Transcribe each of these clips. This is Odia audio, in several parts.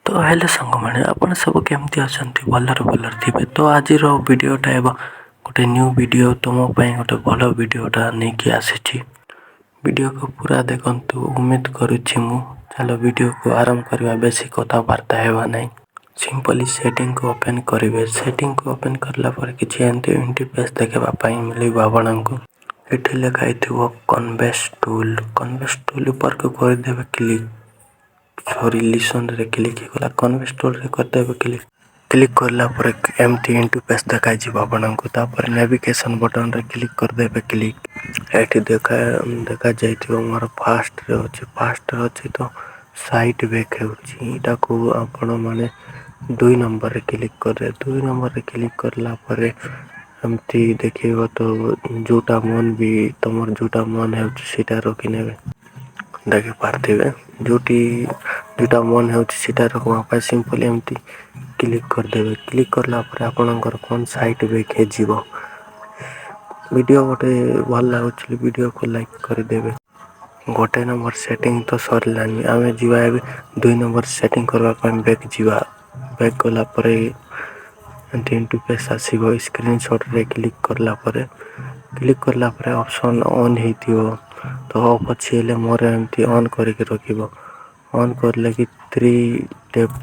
ତ ହେଲୋ ସାଙ୍ଗମାନେ, ଆପଣ ସବୁ କେମିତି ଅଛନ୍ତି? ଭଲରେ ଭଲରେ ଥିବେ ତ। ଆଜିର ଭିଡ଼ିଓଟା ହେବ ଗୋଟେ ନ୍ୟୁ ଭିଡ଼ିଓ। ତୁମ ପାଇଁ ଗୋଟେ ଭଲ ଭିଡ଼ିଓଟା ନେଇକି ଆସିଛି। ଭିଡ଼ିଓକୁ ପୁରା ଦେଖନ୍ତୁ, ଉମ୍ମିଦ କରୁଛି ମୁଁ। ଚାଲ, ଭିଡ଼ିଓକୁ ଆରମ୍ଭ କରିବା। ବେଶୀ କଥାବାର୍ତ୍ତା ହେବା ନାହିଁ। ସିମ୍ପଲି ସେଟିଂକୁ ଓପେନ୍ କରିବେ। ସେଟିଂକୁ ଓପେନ୍ କରିଲା ପରେ କିଛି ଏମିତି ଇଣ୍ଟରଫେସ୍ ଦେଖିବା ପାଇଁ ମିଳିବ ଆପଣଙ୍କୁ। ଏଠି ଲେଖା ହେଇଥିବ କନଭର୍ଟ ଟୁଲ୍। କନଭର୍ଟ ଟୁଲ୍ ଉପରକୁ କରିଦେବେ କ୍ଲିକ୍। ସରି, ଲିସନରେ କ୍ଲିକ୍ ହେଇଗଲା। କନଭର୍ଟ ଟୁଲ୍ରେ କରିଦେବେ କ୍ଲିକ୍। କ୍ଲିକ୍ କରିଲା ପରେ ଏମିତି ଇଣ୍ଟରଫେସ୍ ଦେଖାଯିବ ଆପଣଙ୍କୁ। ତାପରେ ନାଭିଗେସନ୍ ବଟନ୍ରେ କ୍ଲିକ୍ କରିଦେବେ କ୍ଲିକ୍। ଏଠି ଦେଖାଯାଇଥିବ, ମୋର ଫାଷ୍ଟରେ ଅଛି। ଫାଷ୍ଟରେ ଅଛି ତ ସାଇଟ୍ ବ୍ୟାକ୍ ହେଉଛି। ଏଇଟାକୁ ଆପଣମାନେ 2 ନମ୍ବରରେ କ୍ଲିକ୍ କରିବେ। 2 ନମ୍ବରରେ କ୍ଲିକ୍ କରିଲା ପରେ ଏମିତି ଦେଖେଇବ। ତ ଯେଉଁଟା ମନ ବି ତୁମର ଯେଉଁଟା ମନ ହେଉଛି, ସେଇଟା ରଖିନେବେ। ଦେଖିପାରୁଥିବେ, ଯେଉଁଠି ଯେଉଁଟା ମନ ହେଉଛି, ସେଇଟା ରଖିବା ପାଇଁ ସିମ୍ପଲି ଏମିତି କ୍ଲିକ୍ କରିଦେବେ। କ୍ଲିକ୍ କଲା ପରେ ଆପଣଙ୍କର ଫୋନ୍ ସାଇଟ୍ ବ୍ୟାକ୍ ହେଇଯିବ। ଭିଡ଼ିଓ ଗୋଟେ ଭଲ ଲାଗୁଛି, ଭିଡ଼ିଓକୁ ଲାଇକ୍ କରିଦେବେ। ଗୋଟେ ନମ୍ବର ସେଟିଂ ତ ସରିଲାନି। ଆମେ ଯିବା ଏବେ 2 ନମ୍ବର ସେଟିଂ କରିବା ପାଇଁ। ବ୍ୟାକ୍ ଯିବା। ବ୍ୟାକ୍ ଗଲା ପରେ ଏମିତି ଇଣ୍ଟରଫେସ୍ ଆସିବ। ସ୍କ୍ରିନ୍ ସଟ୍ରେ କ୍ଲିକ୍ କଲା ପରେ, କ୍ଲିକ୍ କଲା ପରେ ଅପସନ୍ ଅନ୍ ହେଇଥିବ। ତ ଅଫ୍ ଅଛି ହେଲେ ମୋର ଏମିତି ଅନ୍ କରିକି ରଖିବ। ଅନ୍ କରିଲେ କି ଥ୍ରୀ ଟେପ୍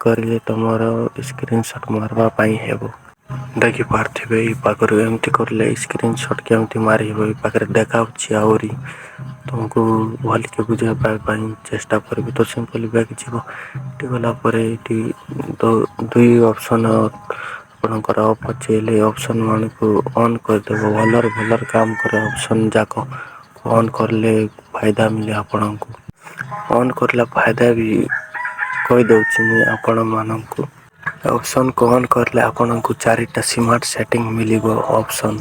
କରିଲେ ତୁମର ସ୍କ୍ରିନ୍ ସଟ୍ ମାରିବା ପାଇଁ ହେବ। ଦେଖିପାରୁଥିବେ, ଏଇ ପାଖରୁ ଏମିତି କରିଲେ ସ୍କ୍ରିନ୍ ସଟ୍ କେମିତି ମାରିହେବ, ଏଇ ପାଖରେ ଦେଖାଉଛି। ଆହୁରି ତୁମକୁ ଭଲକି ବୁଝାଇବା ପାଇଁ ଚେଷ୍ଟା କରିବି। ତ ସିମ୍ପଲି ବ୍ୟାକ୍ ଯିବ। ଏଠି ଗଲା ପରେ ଏଇଠି ଦୁଇ ଅପସନ୍ ଆପଣଙ୍କର ଅଫ୍ ଅଛି ହେଲେ ଅପସନ୍ ମାନଙ୍କୁ ଅନ୍ କରିଦେବ। ଭଲରେ ଭଲରେ କାମ କରେ। ଅପସନ୍ ଯାକ ଅନ୍ କଲେ ଫାଇଦା ମିଳେ ଆପଣଙ୍କୁ। ଅନ୍ କରିଲା ଫାଇଦା ବି କହିଦେଉଛି ମୁଁ ଆପଣମାନଙ୍କୁ। ଅପସନ୍କୁ ଅନ୍ କଲେ ଆପଣଙ୍କୁ ଚାରିଟା ସ୍ମାର୍ଟ ସେଟିଂ ମିଳିବ ଅପସନ୍।